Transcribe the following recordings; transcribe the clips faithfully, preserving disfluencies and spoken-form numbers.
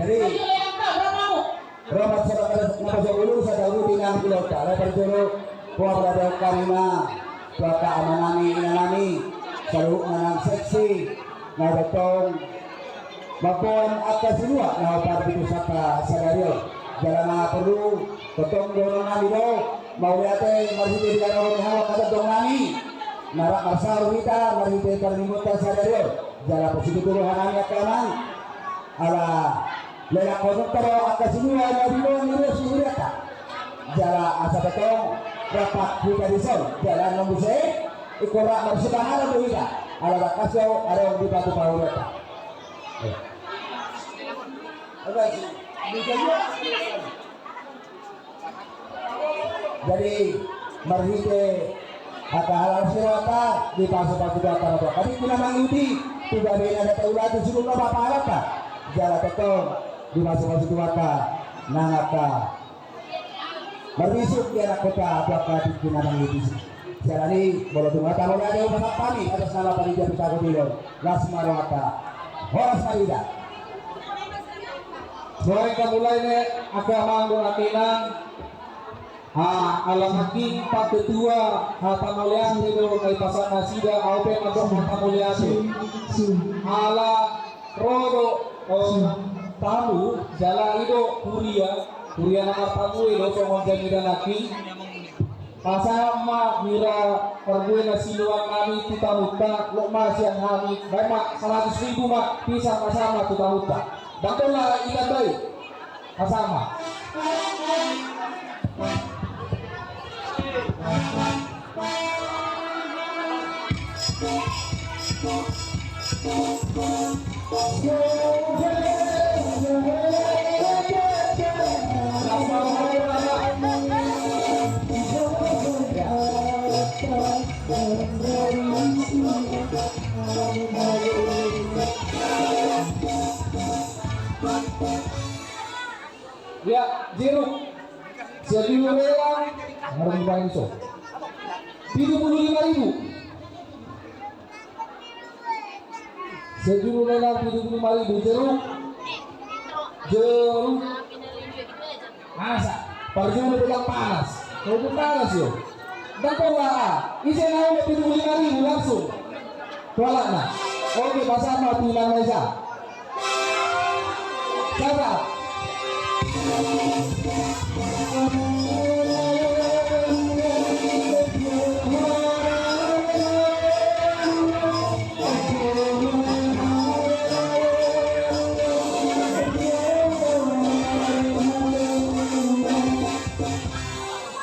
Jadi, ro ma sada na pasampulu, sada uruti nang ulos ta, lae parjolo, boha maradophon hami ma tu angka amanami, inanami, saluhutna nang seksi, na tongtong mamboan angka sinuan na hombar di pusat sadari on. Jala na porlu tongtong dohononnami do, mauliate marhite di ari on, hami angka tongtong nami na rap marsaor hita marhite parmingguonta sadari on. Jala positif do rohanami angka amang. Ala lelak honon taro angka sinuan na binoan ni ruas ni hurianta. Jala asa tongtong rap hita dison. Jala na muse ingkon rap marsipanganon do hita. Ala tangkas do adong dipatupa hurianta. Jadi marhite angka halal sewata dipasupasu do angka na tuat. Jadi tu na mangihuti tu gabe na data ulaon tu sungkun na papahalanta. Jala tongtong dipasupasu tu angka nang angka marbisuk di anak kota tu angka tingki na mangihuti. Siala ni molo tung hata mauliate hupasahat hami atas nama panitia pusako di on. Las ma rohanta. Horas ma hita. Songon i ma mulai ne angka amang dohot angka inang. Ah, ala nangkin Pak Ketua hata mauliate do na dipasahat nasida, au pe mandok hata mauliate. Ala ro do, eh, tamu, jala i do huria, huria na marparbue do songon jamita nangkin. Pasahat ma hira parbue na sinuan nami tu tamunta, loas ma sian hami, baen ma saratus ribu ma pisang, pasahat ma tu tamunta. Ndang pola itambai. Pasahat ma. Ya, jeruk. Sijulu lelang, harus dipakai so. Pitu pulu lima ribu. Sijulu lelang pitu pulu lima ribu, jeruk. Jeruk. Masa, parjolo pegang panas. Kau pun panas yo. Ndang pola, ah. Ise na ule pitu pulu lima ribu langsung. Tualat na. Oke, pasahat ma tu inang na isa. Sabar.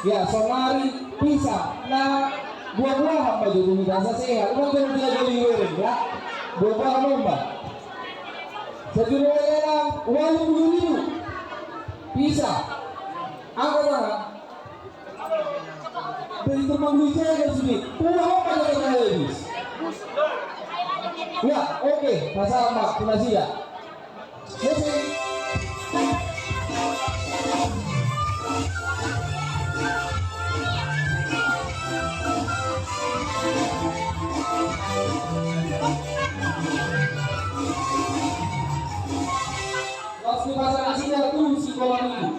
Ya, sonari pisang na buah-buahan ma jo tu hita asa sehat. Unang jolo dia-dia di luar ya. Buah-buahan on ma. Sijulu lelang ualu pulu ribu. Pisang. Angka aha? Beli teman gue saya sudah. Pulang apa yang habis? Ya, oke, pasahat ma tu nasida. Laos tu pasahat nasida tu sikola minggu.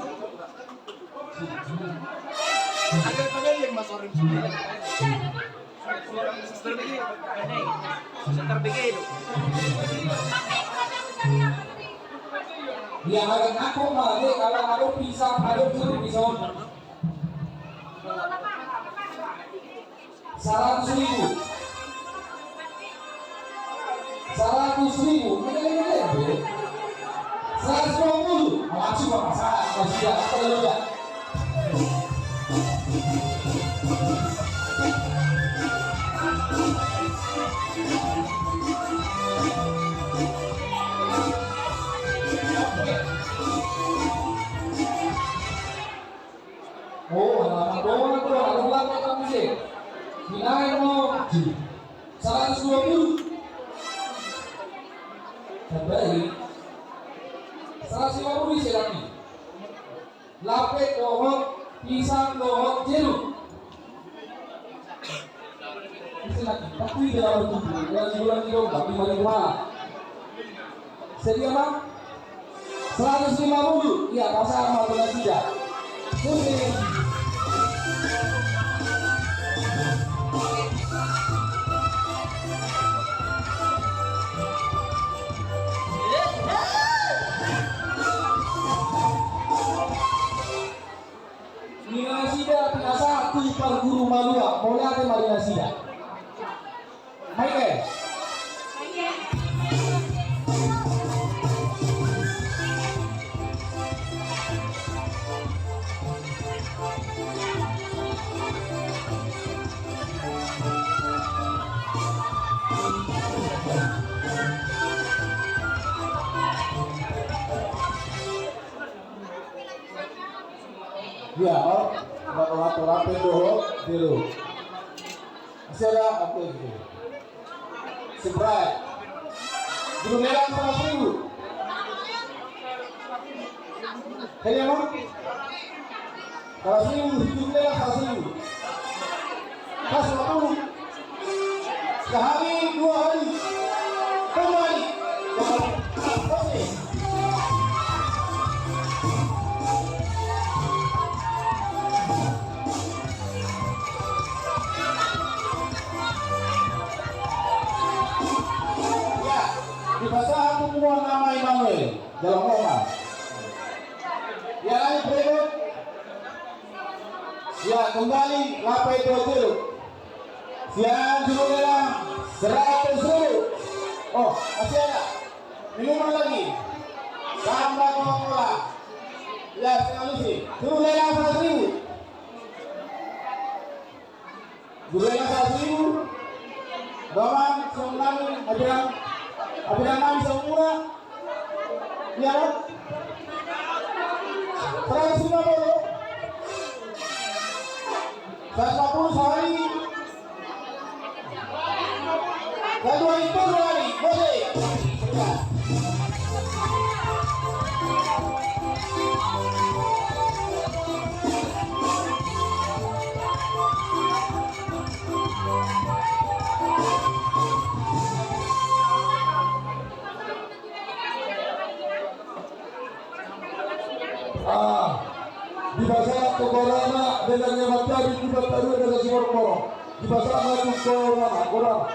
Ada apa lagi yang Mas Orim? Ya, ada aku mah, ada kalau ada pisang, ada jeruk di sana. Saratus ribu. Saratus ribu. Saratus dua pulu. Langsung, Pak, pasahat. Masih ada, apa dulu ya? Oh, ala mandongan do, ala ulang do, Pak, muse. Binaen mo. Saratus dua pulu. Tambai. Saratus lima pulu ise lagi. Lape dohot pisang dohot jeruk. Ise lagi. Tapi dia harus tunggu. Lagi, lagi dong, tapi balik mana? Sedia, Bang? Seratus lima puluh, iya, pasahat ma tu nasida. Musik. Ninna nasida pinasahat tu parguru malua, mauliate ma di nasida. Michael. Iya, oh, udah, oh, atur apa itu, oh? Biru. Masih ada? Oke, oke. Sprite. Juru lelang seratus ribu. Hei, Bang. Seratus ribu, juru lelang seratus ribu. Pas waktu. Sehari, dua hari. Kembali. Oke. Ya, dipasahat tu punguan nama Immanuel. Dalam rumah. Ya, lanjut berikut. Ya, kembali, lape dua jeruk. Sian juru lelang, seratus ribu. Oh, masih ada. Minuman lagi. Tambah Coca-Cola. Ya, setengah lusin. Juru lelang seratus ribu. Juru lelang seratus ribu. Doman, songon nami, abiran, abiran nami songon muna. Iya, kan? Seratus lima puluh. Seratus lima puluh sehari. Satu hari, satu hari. Boleh. Ah, dipasahat tu gorana, dengan nyaman tadi, di Batarua, dengan Simormoro. Dipasahat ma tu gorana, gorana.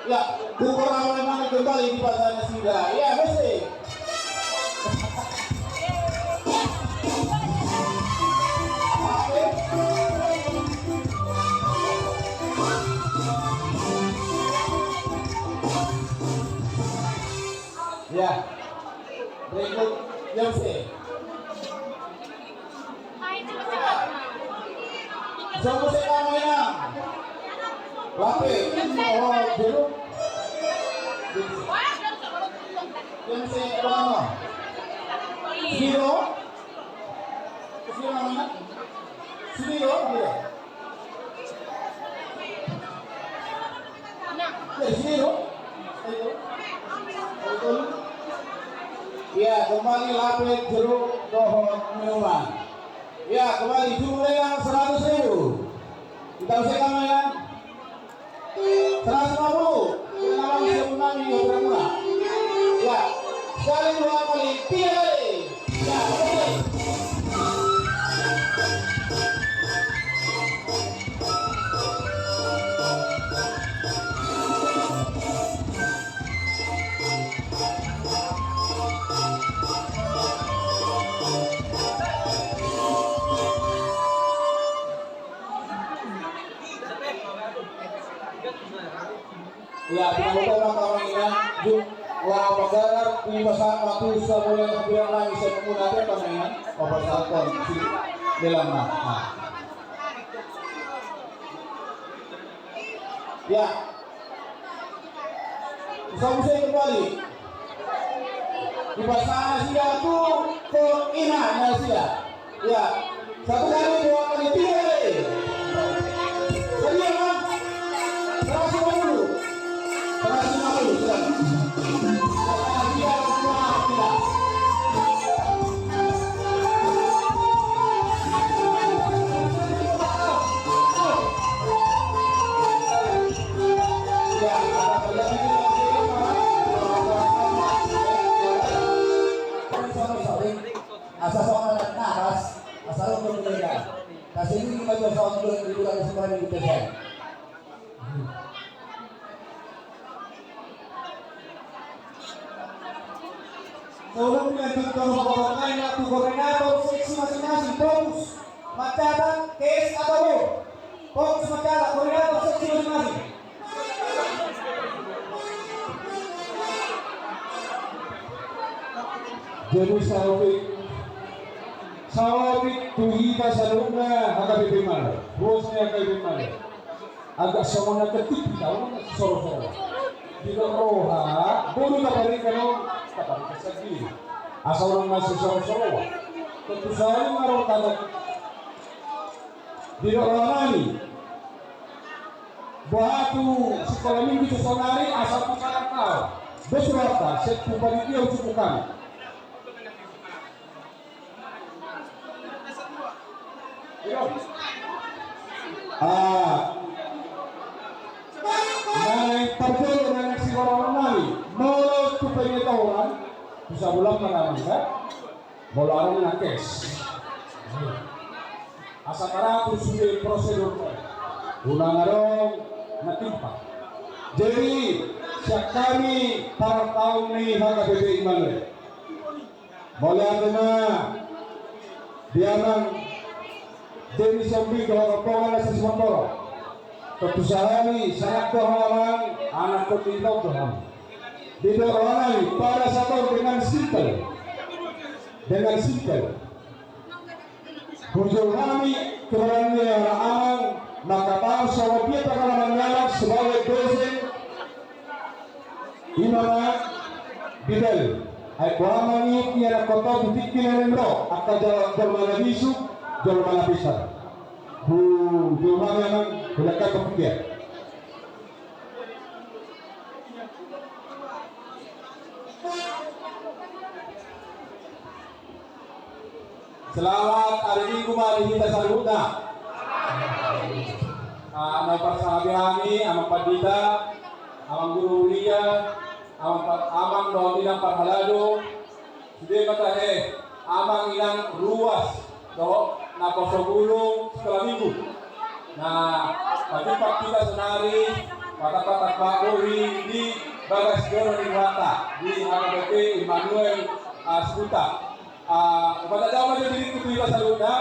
Ya, tu gorana memang kembali dipasahat nasida. Ya, masih. Ya. Berikut, yang C. Siapa yang mau menang? Lape, oh, jeruk. Yang C, apa nama? Siro. Siro namanya? Siro, iya. Ya, di sini, dong. Ayo. Betul. Ya, kembali lape, jeruk, dohot minuman. Ya, kembali jumlah yang seratus ribu. Kita usahakan ya. Seratus lima puluh. Kita lawan siap menang di Gabra Mula. Ya, sekali, dua kali, tiga kali. Ya, pinaboto ma hami na, jumlah panggarar, di masa waktu sabulan, sabulan lagi, saya menggunakan pemain, apa satu, si, dalam, nah. Ya. Usah-usah kembali. Dipasahat nasida tu, tu ina nasida. Ya. Satu kali, dua kali, tiga kali. Sedia, Bang? Seratus lima puluh. Seratus lima puluh, silakan. Tolong dilanjutkan pemotretan tu koordinator seksi masing-masing. Fokus mencatat case atau bom. Fokus mencatat koordinator seksi masing-masing. Jadi saotik, saotik tu hita saluhutna H K B P Immanuel. Ruas ni H K B P Immanuel. Agak songon na ketik di daun, songon-songon. Di roha, bolu taparingkan on, taparingkan sandiri. Asa unang masuk songon-songon. Tentu saja ngarang tanah. Di roha nami. Boha tu sikola minggu tu saonari, asa tu saat kau. Bos rata, setu panitia ujuk kami. Ah. Naeng parjolo naeng sihorahoran nami. Molo tu pengetahuan, tu sabulan ma damang, kan? Molo adong na cash. Asa taratur sude prosedur. Unang adong na timpang. Jadi, sian hami partaon ni H K B P Immanuel. Mauliate ma di amang Denny Sihombing dohot rombongan na sisimontoro. Tontu sahali sahat do ho amang, anak kondinta do ho. Di dohonami pada saat on dengan simpel. Dengan simpel. Hujur hami keberanian amang, maka tahu sama dia pengalaman amang sebagai dosen. Ima ma, Bidal, ai boha ma nian ianakhonta tu tingki na naeng ro, angka jala-, jolma na bisuk, jolma na pisar. Hu, jolma na nang, hulangkan papukia. Selamat hari Minggu ma di hita saluhutna. Ah, na parsangap hami, Amang Pandita, Amang Guru Huria, Amang Pa-, Amang dohot Inang Parhalado, sude ma tahe, Amang Inang Ruas, dohot naposobulung sikola minggu. Na, pajumpang hita saonari, patapatap bohi di bagas joro ni Tuhanta, di H K B P Immanuel, ah, Sikuta. Ah, patadao ma jo diringku tu hita saluhutna,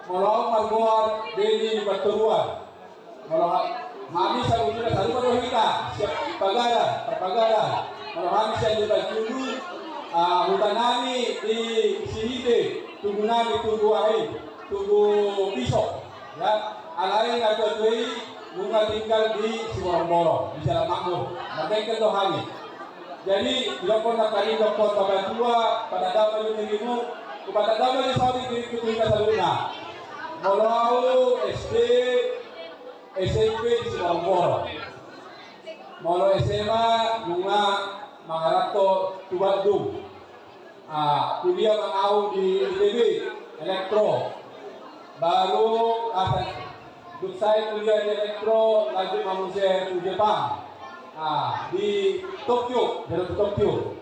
molo ahu margoar Denny Patoruan. Molo ha-, hami saluhutna saluhut ma jo hita, sian pagaran, parpagaran. Molo hami sian Lumban Julu, ah, huta nami di Sihite, tugu nami tugu aha i, tugu Pisok. Ya, alai natuatua i nunga tinggal di Siborongborong, di Jalan Makmur. Mardenggan do hami. Jadi, didokkon nangkaning dokkon bapatua, patadao ma jo dirimu, hupatadao ma jo saotik diringku tu hita saluhutna. Molo ahu S D, S M P di Siborongborong. Molo S M A, nunga mangaranto tu Bandung. Ah, kuliah ma ahu di I T B, elektro. Baru, ah, dung sae kuliah di elektro, lanjut ma muse tu Jepang. Ah, di Tokyo, jolo tu Tokyo.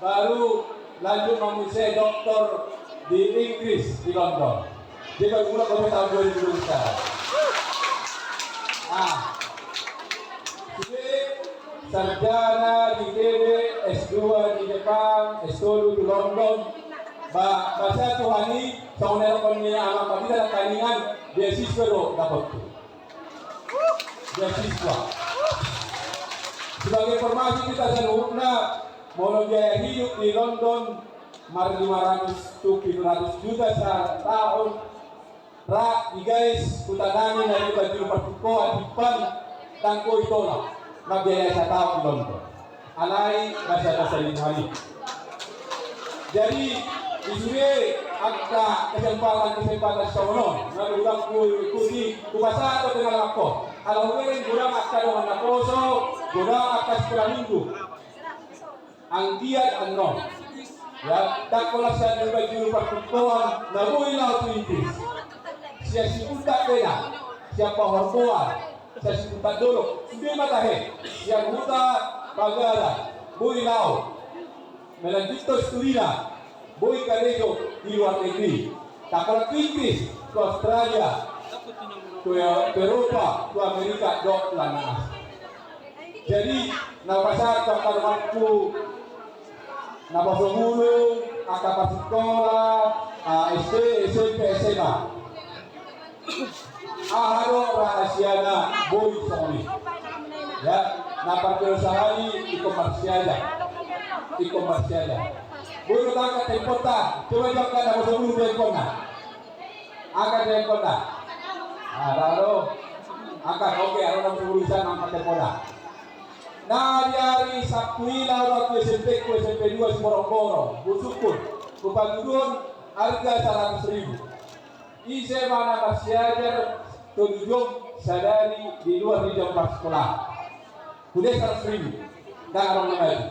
Baru lanjut ma muse doktor di Inggris, di London. Jadi, baru mulak baru tahun dua ribu dua puluh satu. Ah. Sude sarjana di I T B, S dua di Jepang, S tolu di London. Ba, basa Tuhan i, songon na didokkon ni Amang Pandita nangkaningan, beasiswa do dapothu. Beasiswa. Sebagai informasi tu hita saluhutna, molo biaya hidup di London, mar lima ratus tu pitu ratus juta sataon, ra di gais huta nami na di Lumban Julu Partungkoan, Himpan, dang boi tolap, mambiayai sataon di London. Alai, basa-basa ni hami. Jadi, di sude angka kesempatan-kesempatan songon on, na godang huikuti, hupasahat tu hita saluhutna. Ala hubereng godang angka dongan naposo, godang angka sikola minggu. Anggiat annon. Ya, dang holan sian Lumban Julu Partungkoan, na boi laho tu Inggris. Sian Sipuntat Bena, sian Pahorboan, sian Sipuntat Dolok, sude ma tahe, sian huta Pagaran, boi laho. Melanjuthon studina, boi karejo di luar negeri. Dang holan tu Inggris, tu Australia, tu, tu Eropa, tu Amerika, dohot tu na asing. Jadi, na pasahat tu angka donganku, Naposobulung, angka parsikola, ah, S D, S M P, S M A. Aha do rahasiana boi songon i? Ya, na parjolo sahali ingkon marsiajar. Ingkon marsiajar. Boi do angka temponta, coba jo angka naposobulung tu tempona. Angka tempona. Ah, lalu. Angka, oke, aro naposobulung sian angka tempona. Na di ari Sabtu i laho ma tu S M P ku, S M P dua Siborongborong, husungkun, hupatuduhon arga saratus ribu. Ise ma na marsiajar tolu jom sadari di luar di jam parsikolahan? Hudea saratus ribu. Ndang adong na maju.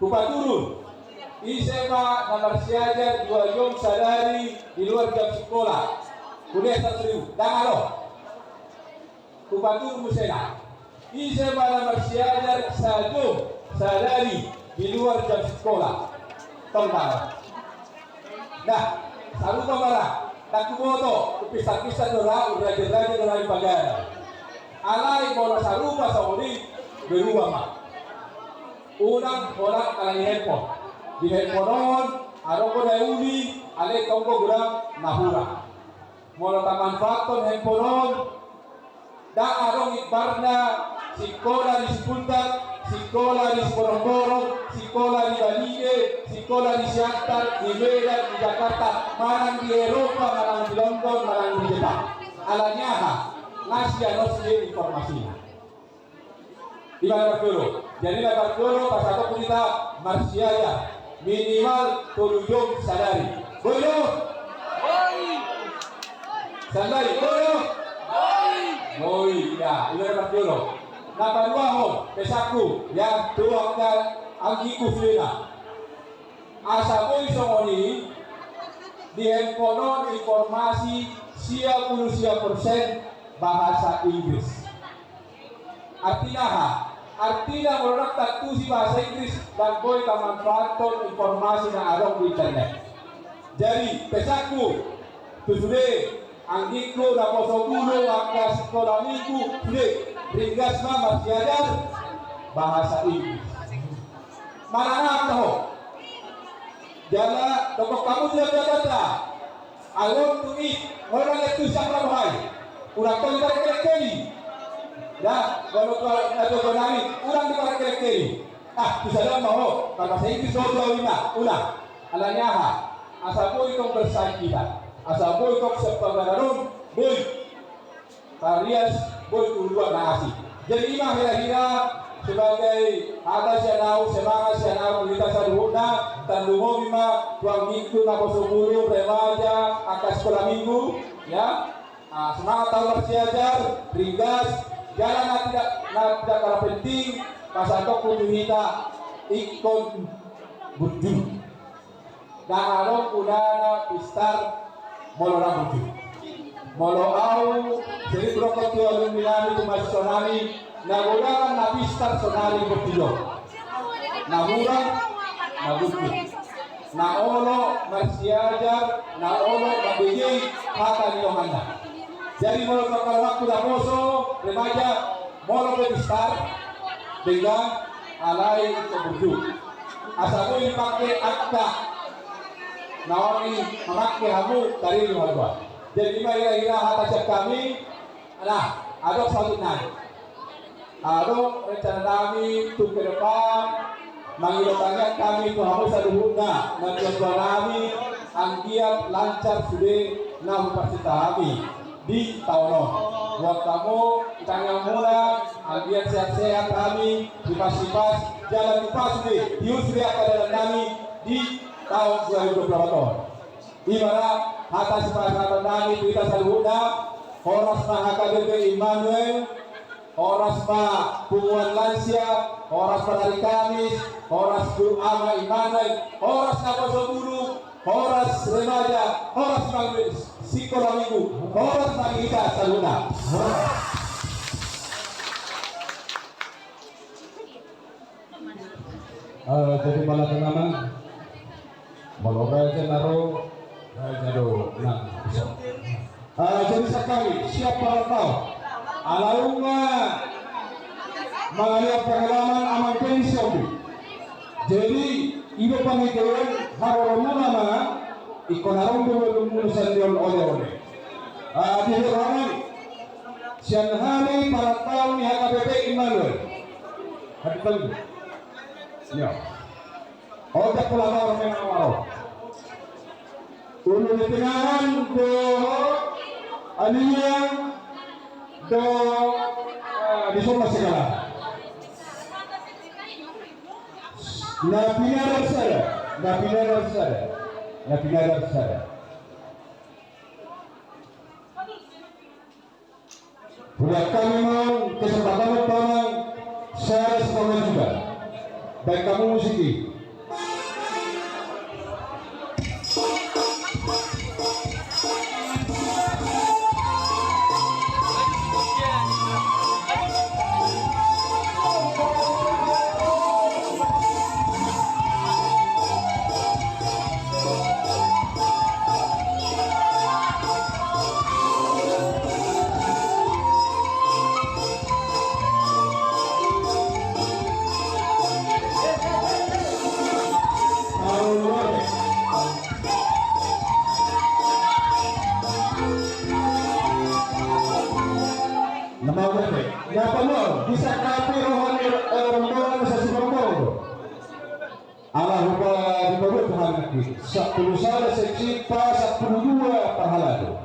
Hupatuduhon, ise ma na marsiajar dua jom sadari di luar jam sikola? Hudea saratus ribu. Ndang adong. Hupatuduhon muse na, ise ma na marsiajar sajom sadari di luar jam sikola? Tong ma. Nah, sarupa ma ra, ndang huboto, hupisah-pisah do ra, hurajin-rajin do ra di pagaran. Alai molo sarupa songon i, berubah ma. Unang holan ala ni handphone. Di handphone on, adong do na uli, alai tong do godang na hurang. Molo tamanfaathon handphone on, ndang adong imbarna sikola di Sipuntat, sikola di Siborongborong, sikola di Banige, sikola di Siantar, di Medan, di Jakarta, manang di Eropa, manang di London, manang di Jepang. Ala ni aha? Nga sian on sude informasina. Ima na parjolo. Jadi na parjolo, pasahathon hita marsiajar minimal tolu jom sadari. Boi do? Boi. Sandai, boi do? Boi. Boi, ya, ima na parjolo. Na paduahon, pesanku, ya, tu angka anggingku sudena. Asa boi songon i, di handphone on informasi sia pulu sia persen bahasa Inggris. Artina aha? Artina molo ndang taantusi bahasa Inggris, ndang boi tamanfaathon informasi na adong di internet. Jadi, pesanku tu sude anggingku naposobulung, angka sikola minggu, sude, ringgas ma marsiajar bahasa Inggris. Manang aha ho? Jala dokkon hamu tu jabu-jabu, I want to eat. Molo na lettu siap laho ai, unang tong diparengkelengkeli. Ya, molo tu na jago nami, unang diparengkelengkeli. Ah, tu sada ma ho, marbahasa Inggris ho tu au, ima, unang. Ala ni aha? Asa boi tong bersaing hita. Asa boi tong sepagararon, boi. Parias, boi tu luat na asing. Jadi ima hira-hira sebagai hata sian au, semangat sian au tu hita saluhutna, tandungomi ma tu anggingku naposobulung, remaja, angka sikola minggu, ya. Ah, semangat tahu marsiajar, ringgas, jala na tidak, na tidak kalah penting, pasahathonku tu hita, ingkon burju. Ndang adong gunana pistar molo ndang burju. Molo au, sering brokot tu alumni nami, tu mahasiswa nami, na godang na pistar sonari burju do. Na hurang, na burju. Na olo marsiajar, na olo mambege hata ni donganna. Jadi molo tongka rohangku naposo, remaja, molo pe pistar, denggan, alai ingkon burju. Asa boi dipake angka na olo i mamake hamu karejo haduan. Jadi ima hira-hira hata sian hami. Nah, adong saluhutna. Adong rencana nami tu ke depan, mangido tangiang hami tu hamu saluhutna, na tua-tua nami, anggiat lancar sude na huparsinta hami di taon on. Buat hamu, tangiang muna, anggiat sehat-sehat hami, hipas-hipas, jala tupa sude, tiur sude angka dalan nami di taon dua ribu dua puluh empat on. Ima ra hata sipasahaton nami tu hita saluhutna. Horas ma H K B P Immanuel, horas ma punguan lansia, horas ma Tari Kamis, horas tu Ama Immanuel, horas naposobulung, horas remaja, horas ma sikola minggu, horas ma hita saluhutna. Eh, jadi pala tengah. Molo raja na ro, raja do nang. Eh, jadi sakali siap parantau. Ala nunga mangalean pengalaman amang pe di Siombi. Jadi I do pangidoan haroronmuna ma, ingkon adong do dohonon muna sian on, oleh-oleh. Ah, di hita hami, sian hami parantau ni H K B P Immanuel. Hadi tanggu. Ya. Otak pula mau main awal. Ulu di tengahan do Alia do, ah, di Soma segala. Na pinadar sada, na pinadar sada, na pinadar sada. Buat kami mau kesempatan pertama, saya sebagai juga. Baik kamu musik i. Na mau bete, na panual, bisa kapi rohani, eh, rombongan sasi rombongan do. Ala huba di bawah Tuhan nanti. Sampulu sada seksi, pasampulu dua parhalado.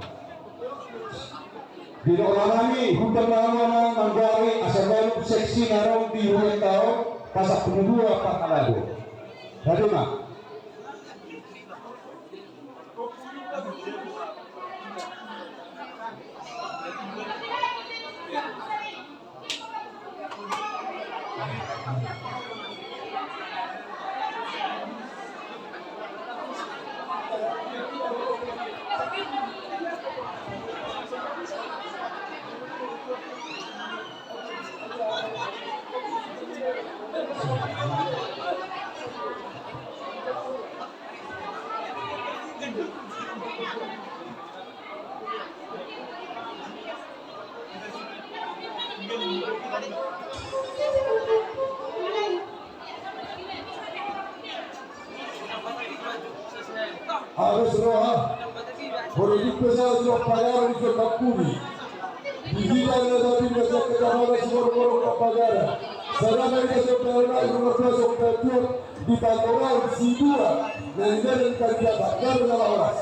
Di dohot nami, huta mana manggari asa balu seksi narong di huta tao, pasampulu dua parhalado. Jadi ma. Ares roha, hori di pesa jua payar di jua kapuri. Di hita na jadi na jaka jamana si moro-moro kapagara. Sarana ina jua payar na jua payar jua payar. Di pakoran si dua, na ina dan kandia bakar na lawas.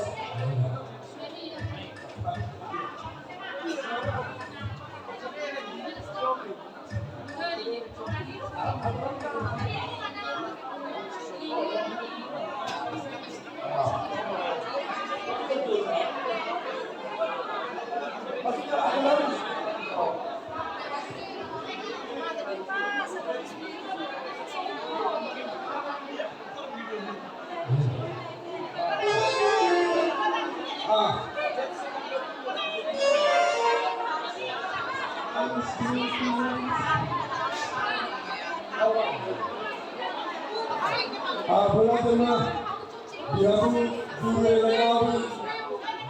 Apalagi na, di hamu, juru hela nami,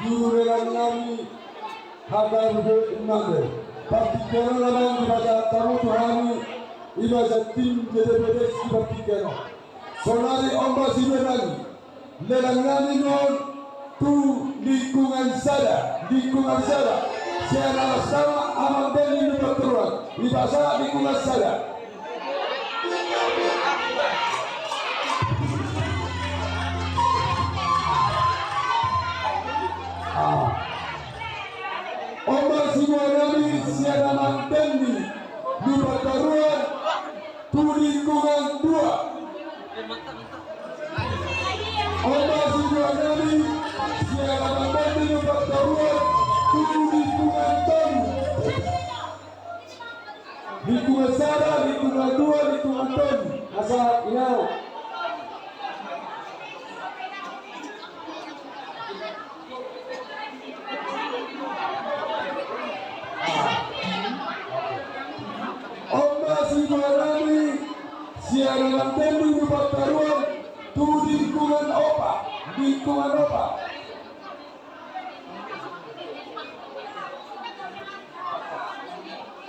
juru hela nami, H K B P Immanuel. Partingkian on amang di bagasan hamu tu hami, di bagasan tim J T P D S di partingkian on. Sonari on ma sidua nami. Lelang nami on tu lingkungan sada, lingkungan sada. Sian Alas Tama, Amang Deni Lumban Toruan. Di bagasan lingkungan sada. Ah. On ma sidua nami sian Amang Deni Lumban Toruan tu lingkungan dua. On ma sidua nami sian Amang Deni Lumban Toruan tu lingkungan tolu. Lingkungan sada, lingkungan dua, lingkungan tolu. Asa inau. On ma sidua nami sian Amang Deni Lumban Toruan tu lingkungan opat, lingkungan opat.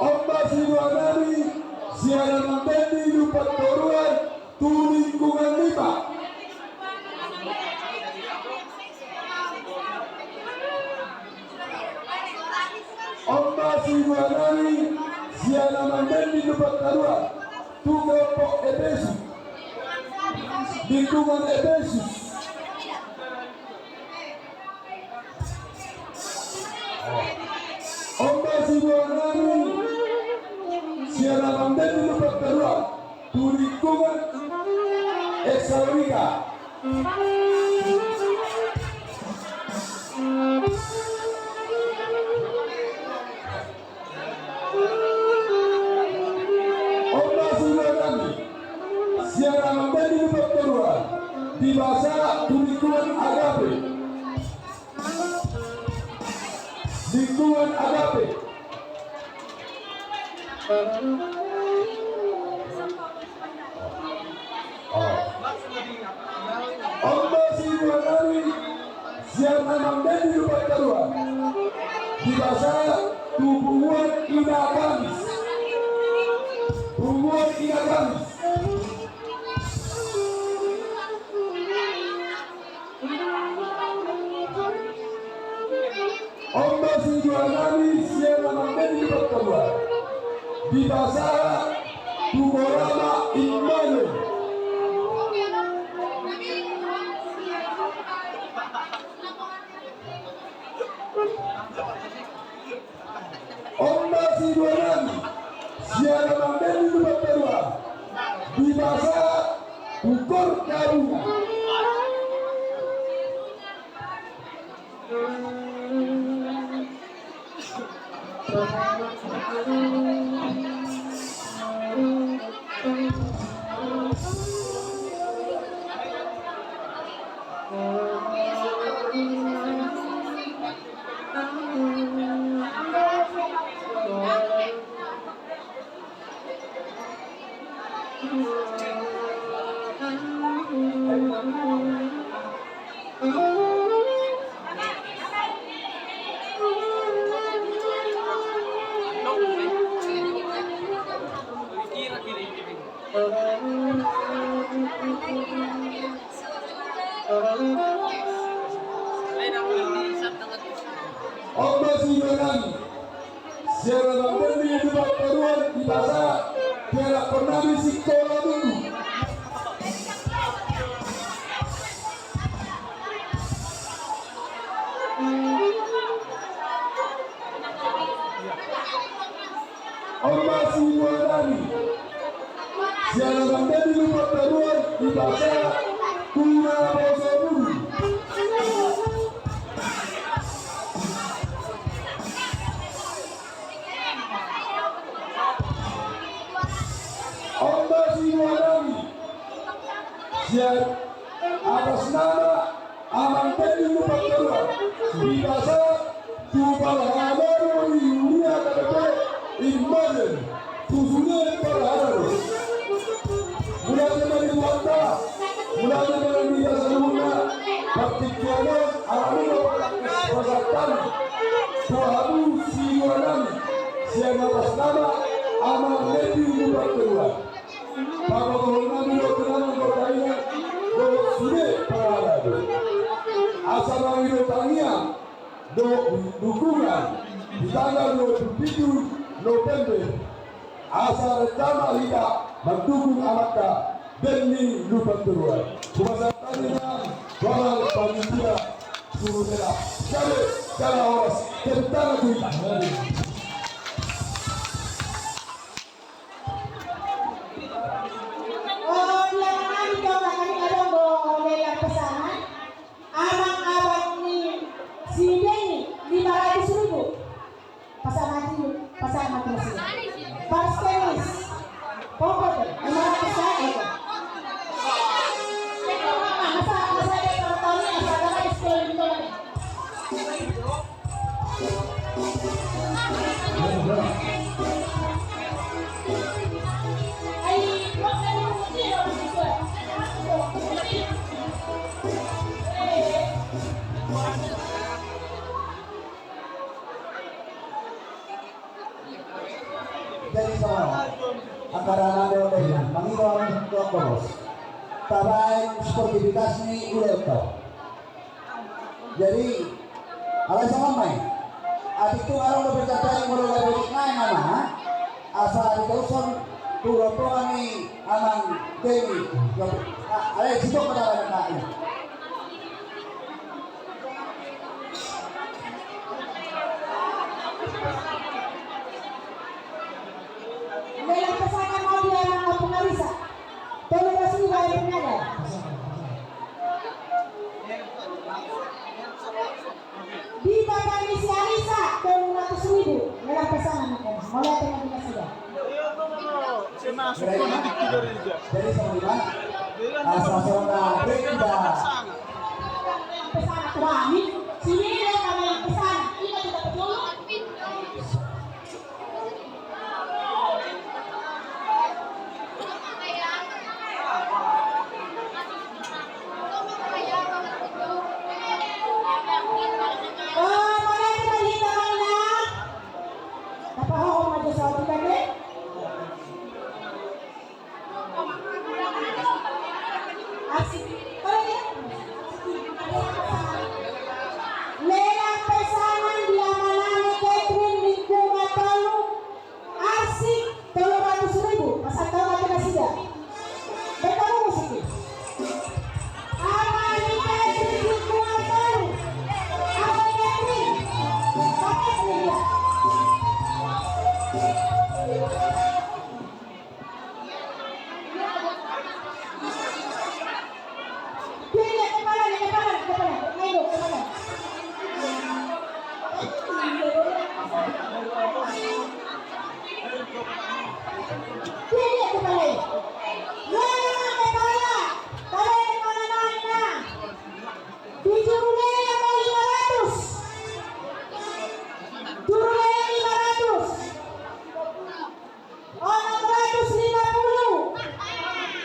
On ma sidua nami sian Amang Deni Lumban Toruan tu lingkungan lima. Patarua, tu kelompok Efesus. Lingkungan Efesus. Omba sibuanami, sian Amang Dendi Lumban Teruan, tu lingkungan Tesalonika. Omba sibuanami, sian Amang Dendi Lumban Teruan, di basa tu lingkungan Agape. Lingkungan Agape. Omba sibuanami, sian Amang Dendi Lumban Teruan, di basa tu punguan Ina Kamis. Punguan Ina Kamis. Omba sibuanami, sian Amang Dendi Lumban Teruan, di basa tu punguan Immanuel. Omba sibuanami, sian Amang Dendi Lumban Teruan, di basa tu Kor Kabungan. Omba sibuanami, sian Amang Dendi Lumban Teruan, di basa tu ianakhonnami Sikola Minggu. Omba sibuanami, sian Amang Dendi Lumban Teruan, di basa tu naposobulung. Omba sibuanami, sian atas nama Amang Dendi Lumban Teruan, di basa tu parhalado ni huria K P P Immanuel, tu sude parhalado. Mauliate ma di Tuhanta, mauliate ma di hita saluhutna, partingkian on, ala nunga pasahat hami tu hamu sibuanami, sian atas nama Amang Dendi Lumban Teruan. Pabotohon nami do tu na nanggo taringot dohot sude parhalado. Asa mangido tangiang dohot dukungan di tanggal dua puluh pitu November. Asa rap ma hita mandukung amanta Dendi Lumban Teruan. Hupasahat hami ma tu panitia suruh tetap. Jadi, jangan horas. Tepuk tangan tu hita. Oh, dia nang ito, nang ito dong, bo, dia pasangan. Amang abang ni si Denny, lima ratus ribu. Pasangan ni, pasangan ni si. Pas tenis. Pokok, lima ratus ribu. Masa, masa dia tahu ni, masa ada sekolah di mana? Jadi songon on, angka na dohot, mangido hami tu Amang Boru, tabaen sportivitas ni ulaonta. Jadi, alai songon on ma i. Atik tu adong dope jatah molo gabe di nai nama. Asa ditarushon tu rombongan ni Amang Denny. Ah, ale, sidok ma da, Amang. Lelang pesanan ma di Amang Ompung Arisa. Tolu ratus ribu, Ompung Arisa. Di bapa ni si Arisa, tolu ratus ribu. Lelang pesanan, Amang. Mauliate ma di nasida. Masuk politik tu gereja. Jadi, sama di mana? Asa songon na, beda. Pesanan, wah, ini sini dia, kalau yang pesanan, ini kita betul. Lelang pesanan di Ama Nani Catering Lingkungan Tolu, arsik tolu ratus ribu, pasahat hami tu nasida. Baen hamu musik i. Ama Nani Catering Lingkungan Tolu, Ama Nani Catering, Ama Catering, ya. Juru lea lima ratus. Juru lea lima ratus. Onom ratus lima puluh.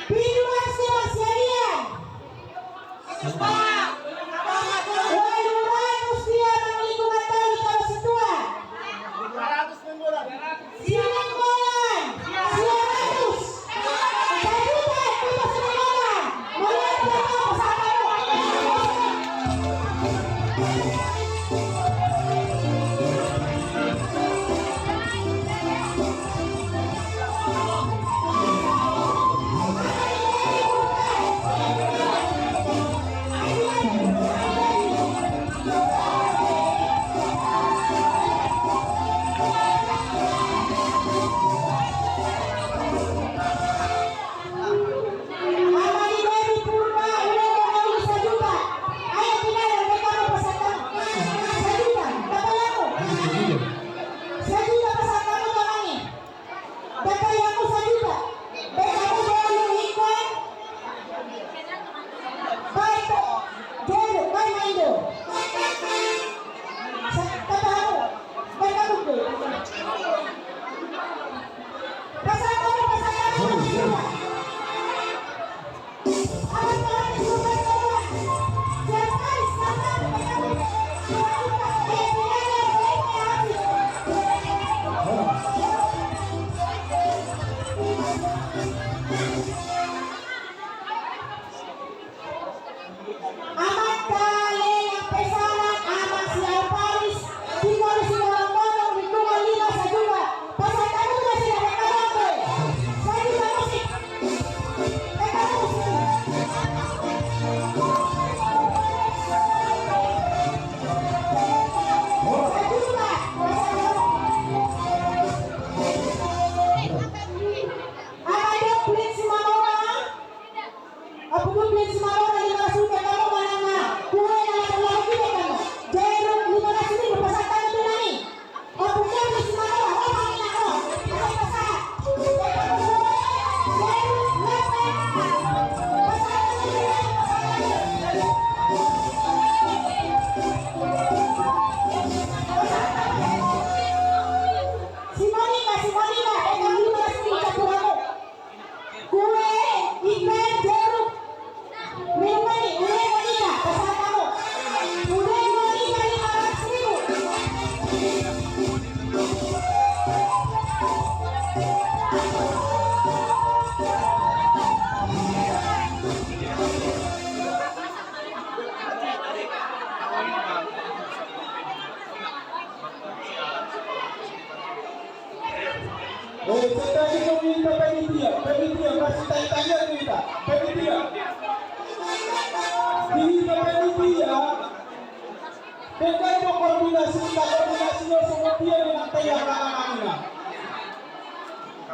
Pitu ratus dia Mas Yadian. Ualu ratus dia Amang Lingkungan Tolu Taro Situa. Sinanggolan. Sia ratus. Sajuta, Tutu Sinanggolan. Mauliate ma, pasahat hamu. Sajuta, pasahat hamu. Sajuta, pasahat hamu, Amang i. Baen hamu sajuta. Baen hamu bolu ingkon. Baen, jolo, baen ma i do. Sa-, baen hamu. Baen hamu do. Pasahat hamu, pasahat hamu. Amanta lelang pesanan, Amang si Alparis, di Polisi Lorong Bolong, Lingkungan lima, sajuta. Pasahat hamu tu nasida, pasahat hamu. Sajuta musik. Si Monika, si Monika, eh, kami masih di campur aku. Kue ikan jeruk.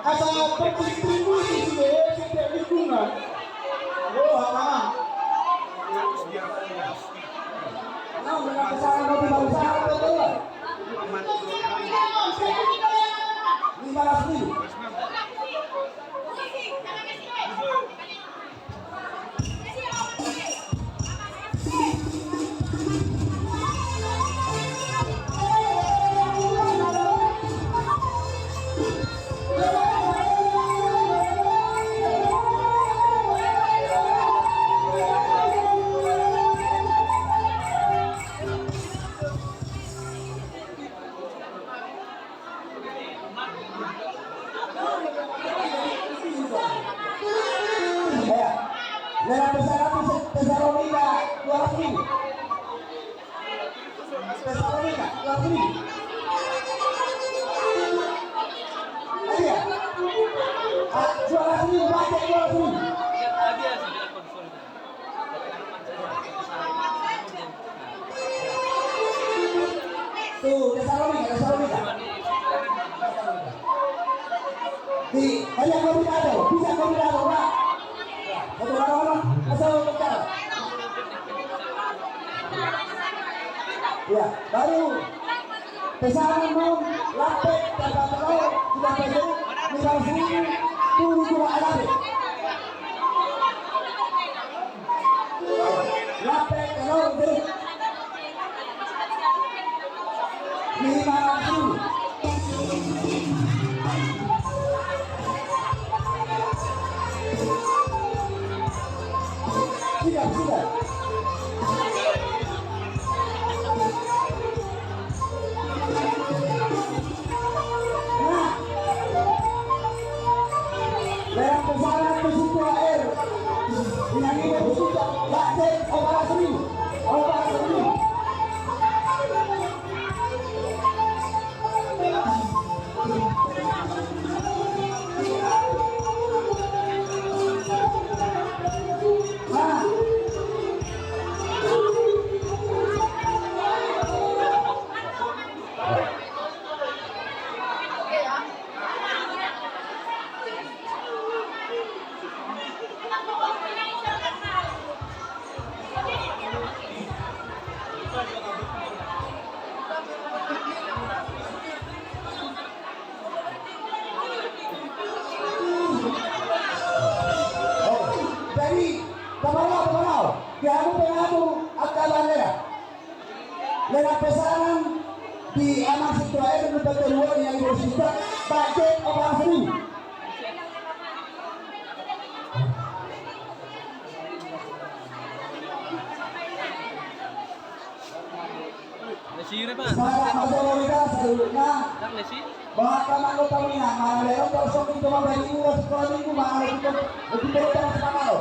Asa berpikir dulu di sini, ya, setiap lingkungan. Oh, apa? Nah, mereka kesana mau dibawa sana, betul. Lima ratus ribu. Ya. Lelang besar seratus, Tesalonika dua ratus ribu. Tesalonika dua ratus ribu. Iya. Ah, dua ratus ribu, pakai dua ratus ribu. Tuh, Tesalonika, Tesalonika. Di, banyak kopi ada, bisa kopi ada, Pak. Satu orang, asal bicara. Ya, baru. Pesanan mau lape, kata telo, sudah pede, lima ratus ribu, tunggu dua alabe. Lape, telo, deh. Lima ratus ribu. Sudah, sudah. Nah. Lelang pesanan tu Sintua R. Inang ina tu Sintua. Late, opa seni. Opa seni. Jadi, tabarau, tabarau. Di hamu pe, hamu angka bandera. Lelang pesanan di amang Sintua R, di Sintua R, yang di Sintua, budget opa ratus ribu. Sada maso lori da saluhutna. Bahkan manggo pamina, mana leron terus waktu itu mambagi ulas sekolah minggu, mana lebih ter-, lebih terutama semangat lo.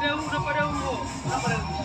Padahu, padahu.